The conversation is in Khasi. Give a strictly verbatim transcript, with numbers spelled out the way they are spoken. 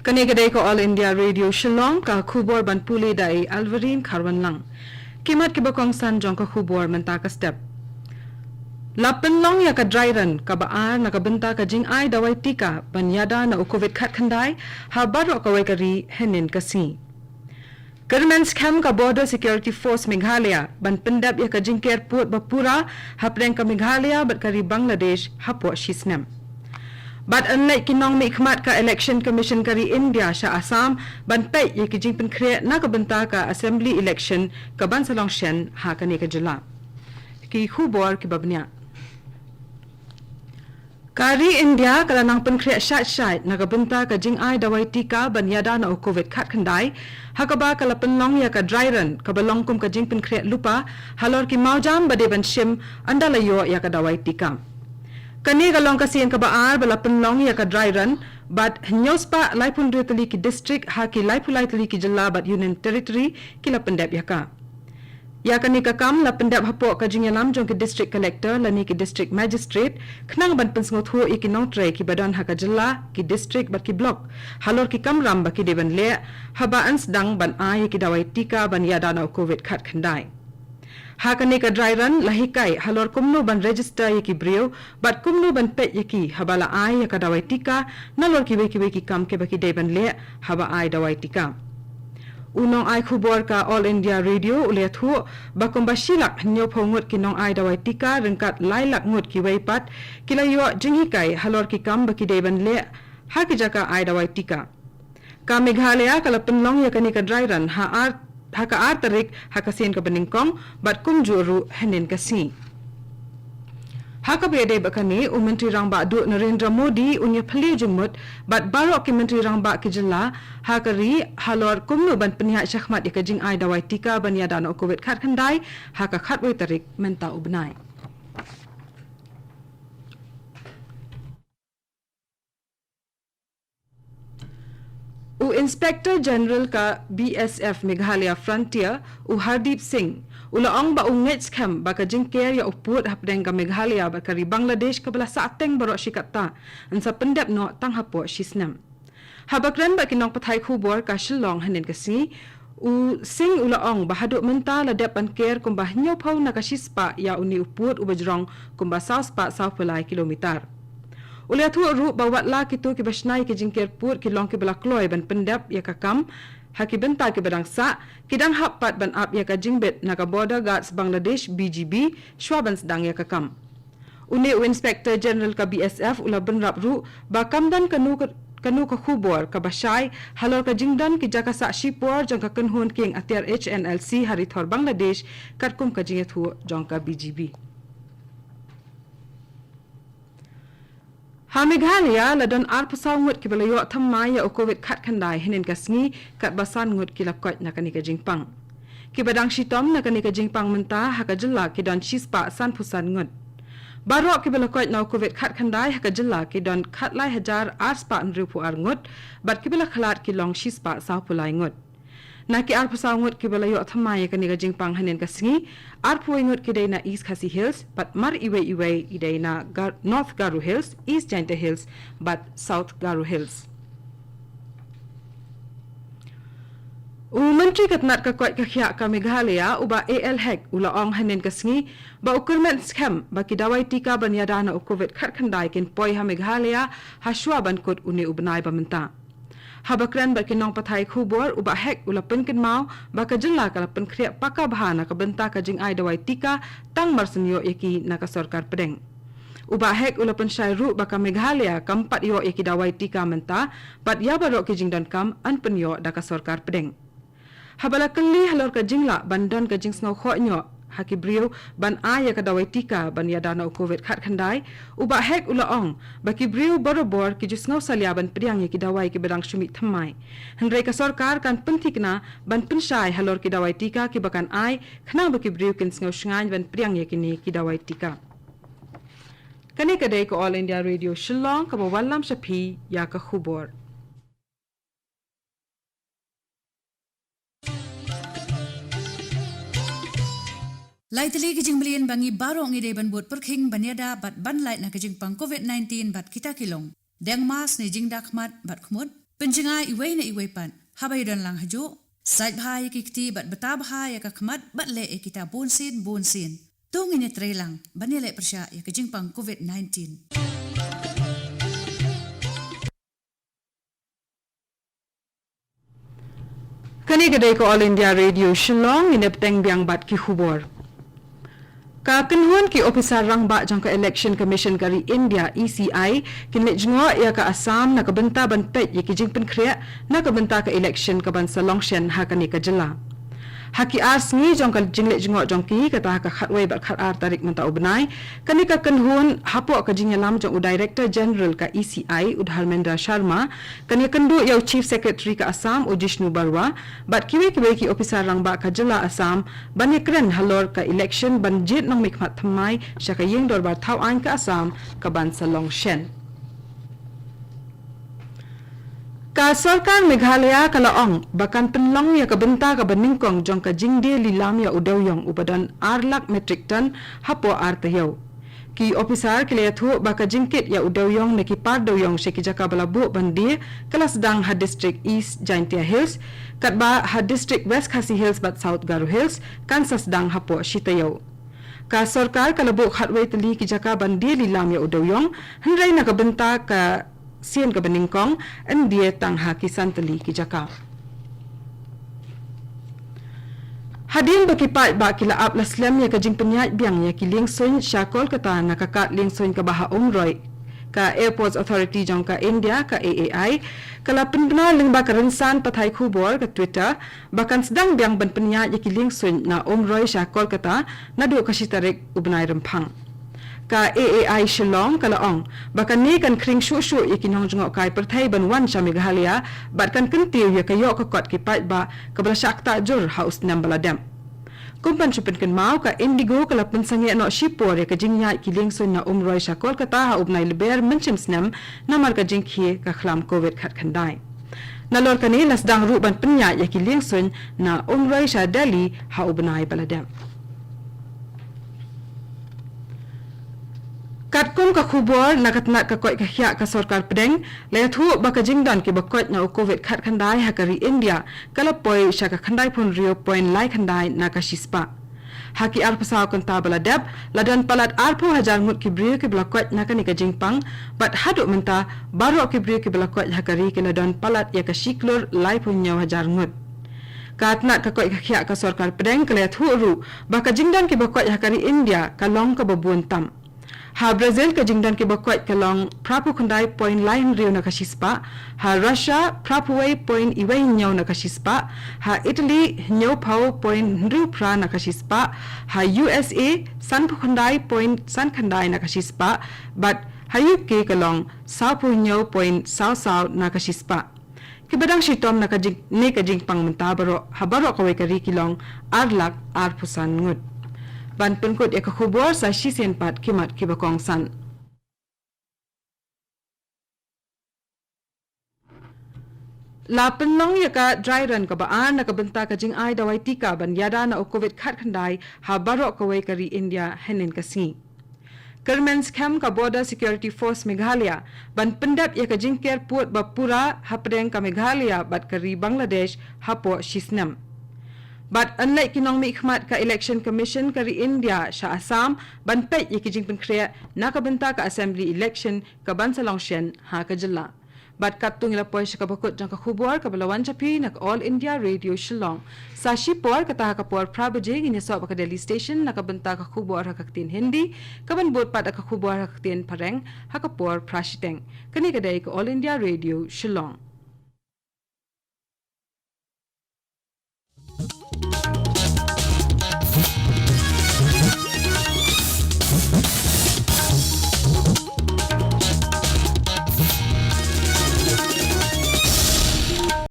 Kane ka dei ka All India Radio Shillong, ka khubor ban pule da i Alvarine Kharwanlang. Ki mat kiba kongsan jong ka khubor mynta ka step. La pynlong ïa ka dry run kaba ar na ka bynta ka jingai dawai tika ban ïada na u Covid khatkhyndai ha baroh kawei ka ri hynnin ka sngi. Kyrmen skhem ka Border Security Force Meghalaya ban pyndep ïa ka jingker pud ba pura hapdeng ka Meghalaya bad ka ri Bangladesh hapoh shi snem. Bad yn leit ki nongmihkhmat ka Election Commission ka ri India sha Assam ban peit ïa ki jingpynkhreh na ka bynta ka Assembly Election kaban sa long shen ha kane ka jylla. Ki khubor kiba bniah. Ka ri India ka la nang pynkhreh shait shait na ka bynta ka jingai dawai tika ban ïada na u Covid khatkhyndai, ha kaba ka la pynlong ïa ka dry run kaba long kum ka jingpynkhreh lypa halor ki mawjam ba dei ban shim ynda la ïoh ïa ka dawai tika. Kane ka long ka sien kaba ar ba la pynlong ïa ka dry run, bad hynñiew spah laiphew hynriew tylli ki district ha ki laiphew lai tylli ki jylla bad Union Territory ki la pyndep ïa ka. Ïa kane ka kam la pyndep hapoh ka jingïalam jong ki District Collector lane ki District Magistrate, khnang ban pynsngewthuh ïa ki nongtrei kiba don ha ka jylla, ki district bad ki block halor ki kamram ba ki dei ban leh haba yn sdang ban ai ïa ki dawai tika ban ïada na u Covid khatkhyndai. Ha kane ka dry run la hikai halor kumno ban register ïa ki briew bad kumno ban peit ïa ki haba la ai ïa ka dawai tika, nalor kiwei kiwei ki kam kiba ki dei ban leh haba ai dawai tika. U nongai khubor ka All India Radio u la ïathuh ba kumba shi lak hynñiewphew ngut ki nongai dawai tika ryngkat lai lak ngut kiwei pat ki la ïoh jinghikai halor ki kam ba ki dei ban leh ha ki jaka ai dawai tika. Ka Meghalaya ka la pynlong ïa kane ka dry run ha ar, ha ka ar tarik ha ka sien kaba nyngkong bad kumjuh ruh hynnin ka sngi. Ha kaba ïadei bad kane, u Myntri Rangbah Duh Narendra Modi un ïaphylliew jingmut bad baroh ki Myntri Rangbah ki jylla ha ka ri halor kumno ban pynïaid shakhmat ïa ka jingai dawai tika ban ïada na u Covid khatkhyndai ha ka khatwei tarik mynta u bnai. U Inspector General ka B S F Meghalaya Frontier, u Hardeep Singh, u la ong ba u ngeit skhem ba ka jingker ïa u pud hapdeng ka Meghalaya bad ka ri Bangladesh kaba la sahteng baroh shi katta, yn sa pyndep noh tang hapoh shi snem. Haba kren bad ki nongpathai khubor ka Shillong hynnin ka sngi, u Singh u la ong ba haduh mynta la dep ban ker kumba hynñiewphew na ka shispah ïa une u pud uba jrong kumba saw spah sawphew lai kilometer. U la ïathuh ruh ba watla kito kiba shna ïa ki jingker pud ki long kiba la kloi ban pyndep ïa ka kam ha ki bynta kiba dang sah, ki dang hap pat ban ap ïa ka jingbit na ka Border Guards Bangladesh, B G B, shuwa ban sdang ïa ka kam. Une u Inspector General ka B S F u la bynrap ruh ba kam don kano ka, kano ka khubor kaba shai halor ka jingdon ki jaka sah shipor jong ka kynhun kieng atiar H N L C ha ri thor Bangladesh, katkum ka jingïathuh jong ka B G B. Ha Meghalaya la don arphew saw ngut kiba la ïoh thymmai ïa u Covid khatkhyndai hynnin ka sngi, katba san ngut ki la koit na kane ka jingpang. Kiba dang shitom na kane ka jingpang mynta ha ka jylla ki don shispah sanphew san ngut. Baroh kiba la koit na u Covid khatkhyndai ha ka jylla ki don khatlai hajar arspah hynriewphew ar ngut, bad kiba la khlad ki long shispah sawphew lai ngut. Na ki arphew saw ngut kiba la ïoh thymmai ïa kane ka jingpang hynnin ka sngi, arphew wei ngut ki dei na East Khasi Hills, bad mar iwei iwei i dei na Gar-, North Garo Hills, East Jaintia Hills, bad South Garo Hills. U Myntri ka tnat ka koit ka khiah ka Meghalaya, u Bah A L Hek, u la ong hynnin ka sngi ba u kyrmen skhem ba ki dawai tika ban ïada na u Covid khatkhyndai kin poi ha Meghalaya ha shuwa ban kut une u bnai ba mynta. Haba kren bad ki nongpathai khubor, u Bah Hek u la pynkynmaw ba ka jylla ka la pynkhreh paka bha na ka bynta ka jingai dawai tika tang mar shu ïoh ïa ki na ka sorkar pdeng. U Bah Hek u la pynshai ruh ba ka Meghalaya kam pat ïoh ïa ki dawai tika mynta, bad ïa baroh ki jingdonkam yn pynïoh da ka sorkar pdeng. Haba la kylli halor ka jinglah ban don ka jingsngewkhoh noh ha ki briew ban ai ïa ka dawai tika ban ïada na u Covid khatkhyndai, u Bah Hek u la ong ba ki briew barabor ki ju sngew salia ban pdiang ïa ki dawai kiba dang shu mih thymmai. Hynrei ka sorkar kan pynthikna ban pynshai halor ki dawai tika kiba kan ai, khnang ba ki briew kin sngew shngaiñ ban pdiang ïa kine ki dawai tika. Kane ka dei ka All India Radio Shillong kaba wallam sha phi ïa ka khubor. Lai tylli ki jingmlien ba ngi baroh ngi dei ban bud pyrkhing ban ïada bad ban lait na ka jingpang Covid nineteen bad kita ki long: deng mask ne jingda khmat bad khmut, Pynjngai iwei na iwei pat, haba ïadon lang hajuh, sait bha ïa ki kti bad bta bha ïa ka khmat bad leh ïa kita bunsien bunsien. To ngin ïatreilang ban ïaleh pyrshah ïa ka jingpang COVID nineteen. Kane ka dei ka All India Radio Shillong, ngin ïa bteng biang bad ki khubor. Ka kynhun ki ophisar rangbah jong ka Election Commission ka ri India, E C I, kin leit jngoh ïa ka Assam na ka bynta ban peit ïa ki jingpynkhreh na ka bynta ka election ka ban sa long shen ha kane ka jylla. Ha ki ar sngi jong ka jingleit jngoh jong ki, kata ha ka khatwei bad khatar tarik mynta u bnai, kane ka kynhun hapoh ka jingïalam jong u Director General ka E C I, u Dharmendra Sharma, kan ïakynduh ïa u Chief Secretary ka Assam, u Jishnu Barua, bad kiwei kiwei ki ophisar rangbah ka jylla Assam ban ïakren halor ka election ban jied nongmihkhmat thymmai sha ka ïing dorbar thaw aiñ ka Assam ka ban sa long shen. Ka sorkar Meghalaya ka la ong ba kan pynlong ïa ka bynta kaba nyngkong jong ka jingdie lilam ïa u dewiong uba don ar lak metric ton hapoh ar taïew. Ki ophisar ki la ïathuh ba ka jingkit ïa u dewiong ne ki par dewiong sha ki jaka ba la buh ban die ka la sdang ha District East Jaintia Hills, katba ha District West Khasi Hills bad South Garo Hills kan sa sdang hapoh shi taïew. Ka sorkar ka la buh khatwei tylli ki jaka ban die lilam ïa u dewiong, hynrei na ka bynta ka sien kaba nyngkong, yn die tang ha ki san tylli ki jaka. Hadien ba ki paidbah ki la ap la slem ïa ka jingpynïaid biang ïa ki liengsuiñ sha Kolkata na ka kad liengsuiñ kaba ha Umroi, ka Airports Authority jong ka India, ka A A I, ka la pynbna lyngba ka rynsan pathai khubor ka Twitter ba kan sdang biang ban pynïaid ïa ki liengsuiñ na Umroi sha Kolkata naduh ka shi tarik u bnai Rymphang. Ka A A I Shillong ka la ong ba kane kan khring shuh shuh ïa ki nongjngohkai pyrthei ban wan sha Meghalaya bad kan kyntiew ïa ka ïoh ka kot ki paidbah kaba la shah ktah jur ha u snem ba la dep. Kum ban shu pynkynmaw, ka Indigo ka la pynsangeh noh shipor ïa ka jingïaid ki liengsuiñ na Umroi sha Kolkata ha u bnai Lber mynshem snem namar ka jingkhie ka khlam COVID khatkhyndai. Nalor kane la sdang ruh ban pynïaid ïa ki liengsuiñ na Umroi sha Delhi ha u bnai ba la dep. Katkum ka khubor na ka tnat ka koit ka khiah ka sorkar pdeng, la ïathuh ba ka jingdon kiba koit na u COVID khatkhyndai ha ka ri India ka la poi sha ka khyndaiphew hynriew point lai khyndai na ka shispah. Ha ki arphew saw kynta ba la dep, la don palat arphew hajar ngut ki briew kiba la koit na kane ka jingpang, bad haduh mynta baroh ki briew kiba la koit ha ka ri ki la don palat ïa ka shi klur laiphew hynñiew hajar ngut. Ka tnat ka koit ka khiah ka sorkar pdeng ka la ïathuh ruh ba ka jingdon kiba koit ha ka ri India ka long kaba bun tam. Ha Brazil ka jingdon kiba koit ka long phraphew khyndai point lai hynriew na ka shispah, ha Russia phraphew wei point wei hynñiew na ka shispah, ha Italy hynñiewphew point hynriew phra na ka shispah, ha U S A sanphew khyndai point san khyndai na ka shispah, bad ha U K ka long sawphew hynñiew point saw saw na ka shispah. Kiba dang shitom na ka jing, ne ka jingpang mynta baroh, ha baroh kawei ka ri ki long ar lak arphew san ngut. Ban pynkut ïa ka khubor sa shisien pat ki mat kiba kongsan. La pynlong ïa ka dry run kaba ar na ka bynta ka jingai dawai tika ban ïada na u COVID khatkhyndai ha baroh kawei ka ri India hynnin ka sngi. Kyrmen skhem ka Border Security Force Meghalaya ban pyndep ïa ka jingker pud ba pura hapdeng ka Meghalaya bad ka ri Bangladesh hapoh shi snem. Bad yn leit ki nongmihkhmat ka Election Commission ka ri India sha Assam ban peit ïa ki jingpynkhreh na ka bynta ka Assembly Election ka ban sa long shen ha ka jylla. Bad katto ngi la poi sha kaba kut jong ka khubor kaba la wan sha phi na ka All India Radio Shillong. Sa shipor, kata ha ka por phra baje, ngin ïasoh bad ka Delhi Station na ka bynta ka khubor ha ka ktien Hindi, ka ban bud pat da ka khubor ha ka ktien Phareng ha ka por phra shiteng. Kane ka dei ka All India Radio Shillong.